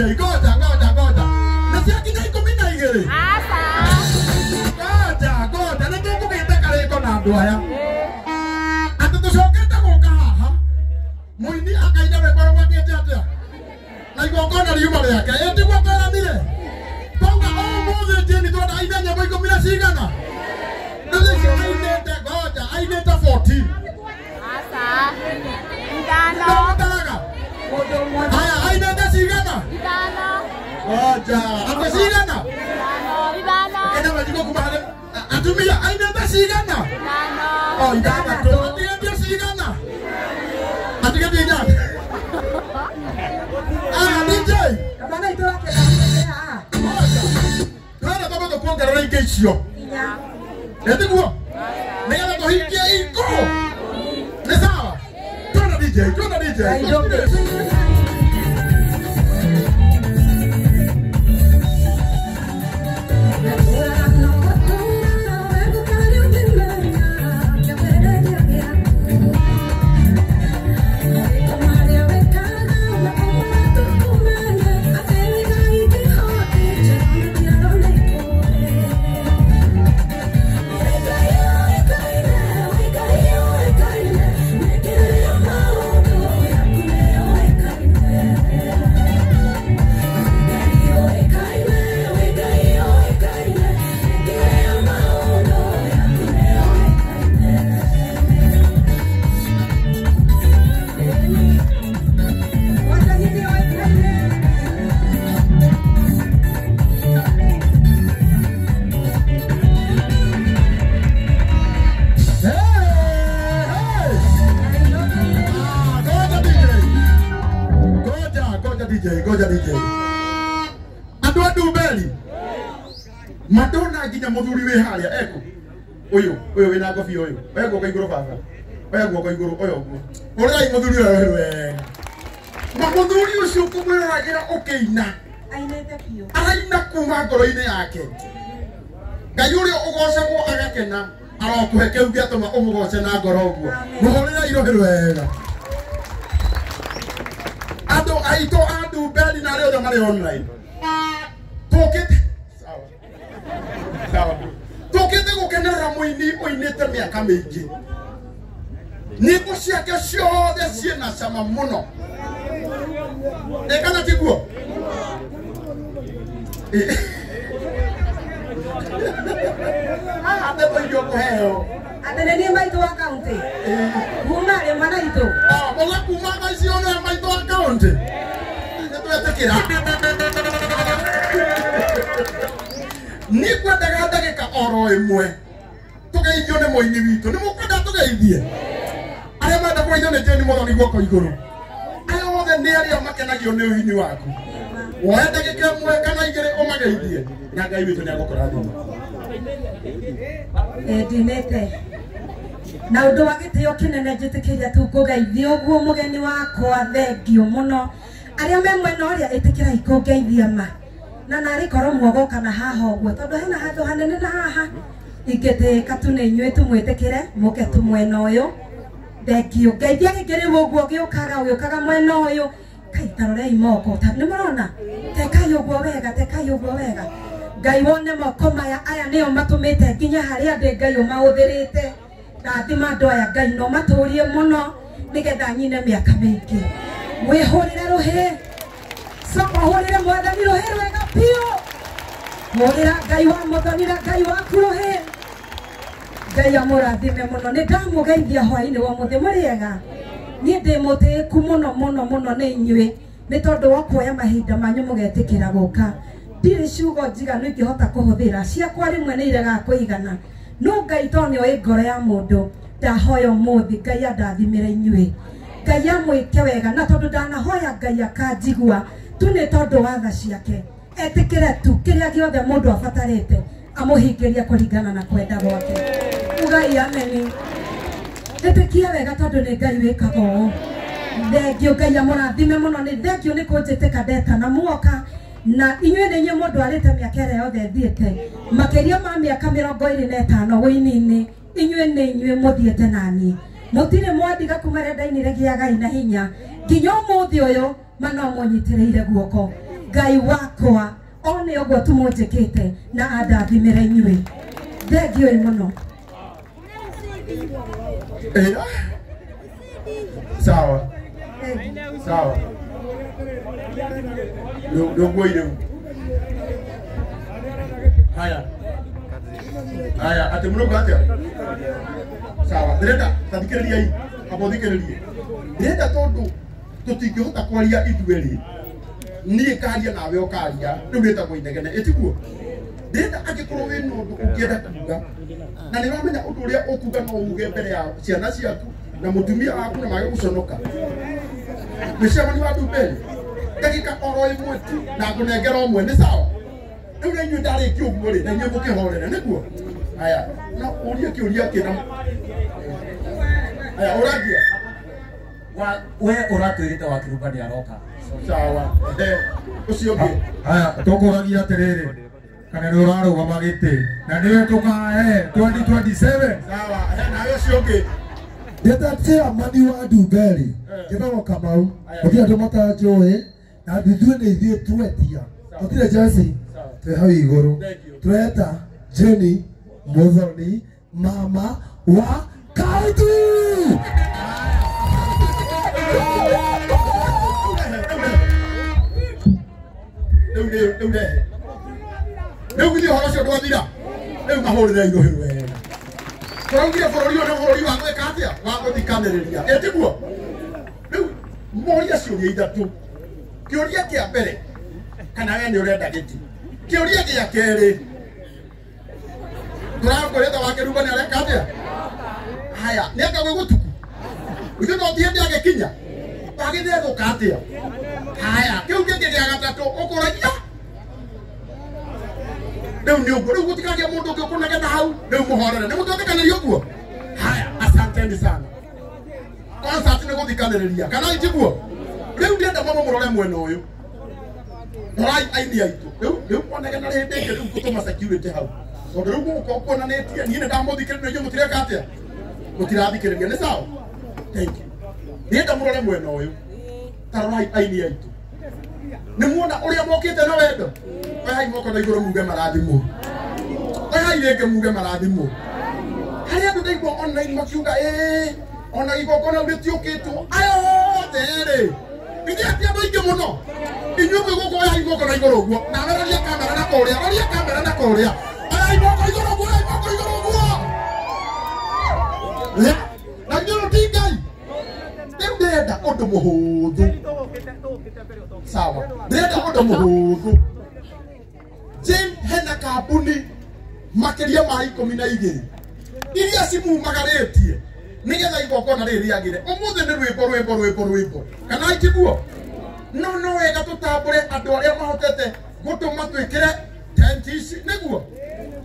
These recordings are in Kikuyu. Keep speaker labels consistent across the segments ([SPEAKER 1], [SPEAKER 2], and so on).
[SPEAKER 1] Ngoja ngoja ngoja. Nĩ ciakinya 12.
[SPEAKER 2] Aca.
[SPEAKER 1] Ngoja ngoja nĩ tũkũgĩte karĩko na andũ aya. Atĩ tũcokete gũka haha. Mũini akaina rwĩmbo rũgwatĩte atĩa? Na igongona riuma rĩake. Ĩ tiguo tweranire? Twauga ũmũthĩ Jane twenda aine nyĩmbo 10 na cigana? Rĩu icio ainĩte ngoja ainĩte 14.
[SPEAKER 2] Aca. Ithano.
[SPEAKER 1] Ndamũtaraga.
[SPEAKER 3] Mũndũ ũmwe.
[SPEAKER 1] Haya ainĩte cigana?
[SPEAKER 2] Ithano.
[SPEAKER 1] Ngoja atĩ cigana?
[SPEAKER 2] Ithano. Ithano.
[SPEAKER 1] Ena mathiko kuma harĩ atumia ainĩte cigana?
[SPEAKER 2] Ithano.
[SPEAKER 1] O ithathatũ. Atigĩtie cigana? Atigĩtie inya. Aya DJ.
[SPEAKER 3] Bana itũ akĩenda haha.
[SPEAKER 1] Ngoja. Twenda twambe tũkuongerera ingĩ icio.
[SPEAKER 3] Inya.
[SPEAKER 1] Ĩ tiguo? Nĩgetha tũhingie ikũ. Nĩ sawa? Twenda DJ, twenda DJ.
[SPEAKER 3] Ngai ndũngĩ.
[SPEAKER 1] Hey, hey. Ah, ngoja DJ. Ngoja, ngoja DJ, ngoja DJ. Andũ a Ndumberi. Madonna nginya mũthuri wĩ harĩa eku. Ũyũ, ũyũ wĩna ngobia ũyũ. Oya guoko igũrũ baba. Oya guoko igũrũ, oya ũguo. Hũrĩrai mũthuri ũyũ rũhĩ wega. Ma mũthuri ũcio ũkũmwĩroragĩra ũkĩina.
[SPEAKER 3] Ainĩte biũ.
[SPEAKER 1] Araina kuma ngoro-inĩ yake. Ngai ũrĩa ũgocagwo agakena arokũhe kĩu gĩatũma ũmũgoce na ngoro ũguo. Mũhũrĩrai rũhĩ rwega. Andũ aitũ a Ndumberi na arĩa othe marĩ online. Tũkĩte sawa. Sawa. Tũkĩte gũkenerera mũini ũinĩte mĩaka mĩingĩ. Nyĩmbo ciake ciothe ciĩna cama mũno. Ĩ kana tiguo? Ĩ. Haha ndeto iria ũkũheo.
[SPEAKER 3] Atĩ nĩ niĩ maitũ wa kaunti. Kuma rĩ mwana itũ.
[SPEAKER 1] Mũga kuma thaa icio nĩwe maitũ wa kaunti. Nĩ twetĩkĩra. Niĩ ngwendaga ndagĩka oro ĩmwe tũgeithio nĩ mũini witũ. Nĩ mũkwenda tũgeithie? Arĩa marenda kũgeithio nĩ Jane Mũthoni guoko igũrũ. Arĩa othe nĩ arĩa makenagio nĩ ũini waku. Woe ndagĩka ĩmwe kana igĩrĩ ũmageithie na Ngai witũ nĩ agũkũrathima.
[SPEAKER 3] Ndinĩte na ũndũ wa gĩtĩo kĩnene njĩtĩkĩria tu ngũgeithie ũguo mũgeni wakwa thengio mũno. Arĩa me mwena ũrĩa ĩtĩkĩrai kũngeithia ma. Na narĩ korwo mwogoka na haha ũguo tondũ hena handũ hanene na haha ingĩtĩĩka tu nĩ inyuĩ tu mwĩtĩkĩre mũke tu mwena ũyũ. Thengio ngeithia rĩngĩ rĩu ũguo ũgĩũkaga ũgĩũkaga mwena ũyũ. Kai tarorei moko ta nĩ mũrona? Tekai ũguo wega, tekai ũguo wega. Ngai wone moko maya aya nĩo matũmĩte nginya harĩa ndĩ Ngai ũmahũthĩrĩte. Rathima andũ aya Ngai no matũrie mũno nĩgetha nyine mĩaka mĩingĩ. Mwĩhũrĩre rũhĩ. Coka ũhũrĩre mwathani rũhĩ rwega biũ. Hũrĩra Ngai wa Mũthoni na Ngai waku rũhĩ. Ngai amũrathime mũno. Nĩ ndamũgeithia hwaĩ-inĩ wa ũmũthĩ mũrĩega. Niĩ ndĩ mũtĩĩku mũno mũno mũno nĩ inyuĩ nĩ tondũ wa kuoya mahinda manyu mũgetĩkĩra gũka. Ndirĩ ciugo njiganu ingĩhota kũhũthĩra ciakwa rĩmwe nĩ iregaga kũigana. No Ngai tondũ nĩoĩ ngoro ya mũndũ ndahoya ũmũthĩ Ngai andathimĩre inyuĩ. Ngai amwĩke wega na tondũ ndanahoya Ngai akanjigua tu nĩ tondũ wa tha ciake. Etĩkĩre tu kĩrĩa gĩothe mũndũ abatarĩte amũhingĩrie kũringana na kwenda gwake. Ugai ameni. Ĩtĩkia wega tondũ nĩ Ngai wĩkaga ũũ. Thengio Ngai amũrathime mũno. Nĩ thengio nĩ kũnjĩtĩka ndeta na muoka. Na inyuĩ nĩ inyuĩ mũndũ arĩte mĩaka ĩrĩa yothe thiĩte makĩria ma mĩaka 25 wĩini-inĩ. Inyuĩ nĩ inyuĩ mũthiĩte naniĩ. Mũtirĩ mwandiga kuma rĩrĩa ndainire gĩagai na hinya nginya ũmũthĩ ũyũ ma no mũnyitĩrĩire guoko. Ngai wakwa one ũguo tu mũnjĩkĩte na andathimĩre inyuĩ. Thengiũĩ mũno.
[SPEAKER 1] Sawa. Sawa. Ndio ile. Haya. Haya, ati mrugo atia. Sawa, ndĩrenda tathikĩrĩria hii. Abo thikĩrĩrie. Ndĩrenda tondu tũtingĩhota kwaria ithuerĩ. Niĩ karia nawe ũkaria, rĩu rĩtagwo inegene, ĩtiguo? Ndĩrenda angĩkorwo wĩna ũndũ ũngĩenda kuga, na nĩ ũramenya ũndũ ũrĩa ũkuga no uge mbere ya ciana ciaku na mũtumia waku na mage gũconoka. Mũcemani wa Ndumberi, ndagĩka oro ĩmwe tu na ngũnengera ũmwe, nĩ sawa? Rĩu na inyuĩ ndarĩkia ũguo rĩ, na inyuĩ mũkĩhorere, nĩguo? Haya, no ũrie kĩũria kĩna. Haya, ũrangia.
[SPEAKER 4] We ũratwĩrĩte wa Kĩrumba nĩ aroka.
[SPEAKER 1] Sawa. Ũcio ũngĩ.
[SPEAKER 5] Haya, tũkũragia atĩrĩrĩ, kana nĩ ũrarũgama gĩtĩ na nĩwe tũkahe 2027.
[SPEAKER 1] Sawa, nawe ũcio ũngĩ.
[SPEAKER 6] Ndĩta chairman wa Ndumberi, njĩtagwo Kamau, gũtirĩ andũ matanjũĩ, na ithuĩ nĩ ithuĩ twetia. Gũtirĩ Jesse, twĩ hau igũrũ. Tũreta Jenny Muthoni, mama wa kaunti.
[SPEAKER 1] Rĩu rehe. Rĩu githĩ ũhoro ũcio ndwathira? Rĩu mahũrĩre irũhĩ wega. Tũraugire bũrũri ũyũ nĩ bũrũri wa gwĩka atĩa? Wa gũthikanĩrĩria. Ĩtiguo? Rĩu moria ciũria ithatũ. Kĩũria kĩa mbere, kana we nĩ ũrenda gĩtĩ? Kĩũria gĩa kerĩ, tũrakwĩrĩte wa Kĩrumba nĩ areka atĩa? Haya, nĩ anga gwĩ gũtuku? Ithuĩ no ti hĩndĩ agĩkinya? Wagĩthĩ egũka atĩa? Haya, kĩu kĩngĩ gĩa gatatũ ũkũragia? Rĩu nĩ ũguo, rĩu gũtikagĩa mũndũ ũngĩ ũkũnegena hau, rĩu mũhorere. Nĩ mũtwetĩkanĩria ũguo? Haya, asanteni sana. Concert nĩ gũthikanĩrĩria, kana itiguo? Rĩu ndĩrenda mũno mũrore mwena ũyũ. Rorai aini aitũ. Rĩu monegena hĩndĩ ĩngĩ rĩu ngũtũma security hau. Tondũ rĩu gũgũkorwo kuonanĩtie niĩ nĩ ndamũthikĩrĩria inyuĩ mũtireka atĩa? Mũtirathikĩrĩria, nĩ sawa? Thank you. Ndĩrenda mũrore mwena ũyũ. Ta rorai aini aitũ. Nĩ muona ũrĩa mokĩte na wendo? Oyai moko na igũrũ muge marathimwo. Oyai rĩngĩ muge marathimwo. Harĩ andũ ndaigua online makiuga ĩĩ ona igongona rĩu rĩtiũkĩtwo. Aya othe rĩ, ithuĩ ti andũ aingĩ mũno. Inyuĩ mwĩ gũkũ oyai moko na igũrũ ũguo. Nawe roria kamera na kũrĩa, roria kamera na kũrĩa. Oyai moko igũrũ ũguo, oyai moko igũrũ ũguo. Na inyuĩ ti Ngai. Rĩu ndĩrenda ũndũ mũhũthũ. Sawa. Ndĩrenda ũndũ mũhũthũ. Jane hena kambuni makĩria ma 12 iria cimumagarĩtie nĩgetha igongona rĩrĩ rĩagĩre. Ũmũthĩ nĩ rwĩmbo rwĩmbo rwĩmbo rwĩmbo, kana itiguo? No no wega tũtambũre andũ arĩa mahotete gũtũma twĩkĩre tent ici, nĩguo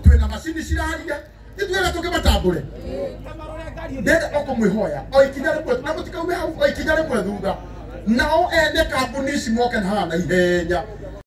[SPEAKER 1] twĩna macini ciraria, ithuĩ tũkĩmatambũre. Ndĩrenda o kũmwĩhoya o ikinya rĩmwe, na mũtikaume hau, o ikinya rĩmwe thutha. Nao ene kambuni ici moke haha na ihenya.